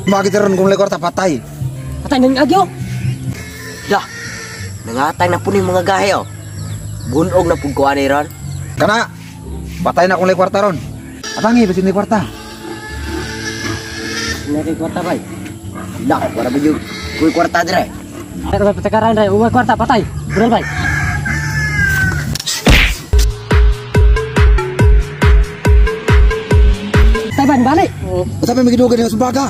Makita ron kung lekor ta patay. Patay nang agyo. Dah. Nangatay na po ni mga gahe oh. Bunog na pud ko ani ron. Kana. Patay na kung lay kwarta ron. Atangi basin lay kwarta. Nari kwarta bay. Dah, wala ba yung kuy kwarta dire? Ay ka patakaran ray, uwa kwarta patay. Budal bay. Patay ban balik. Unsa may magidugan niya sumbaga?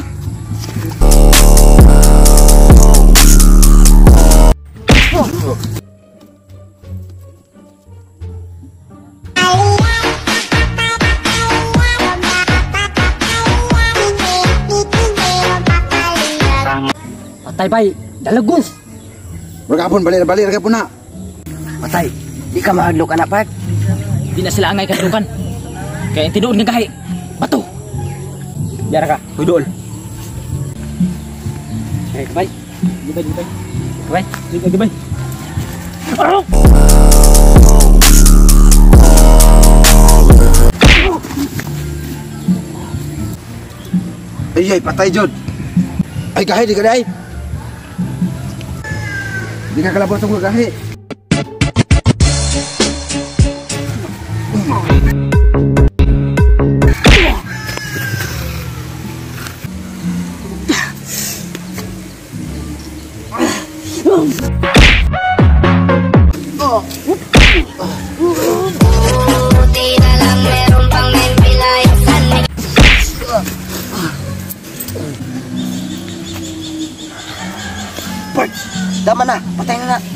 Patay bay, dalagos. Murag hapon balik balik ra po na. Patay. Di ka mahadlok anak pak. Di na sila angay kadlukan. Kaya ang tinuod nga gahi, bato. Yara ka, huy dool. Ay, bay. Di bay, di bay. Bay, di bay, di bay. Ay ay patay jud. Ay gahi di ka day. Di ka kalabot sa gahi. Buti na lang meron pang Memphis. Part. Tama na, patay na na.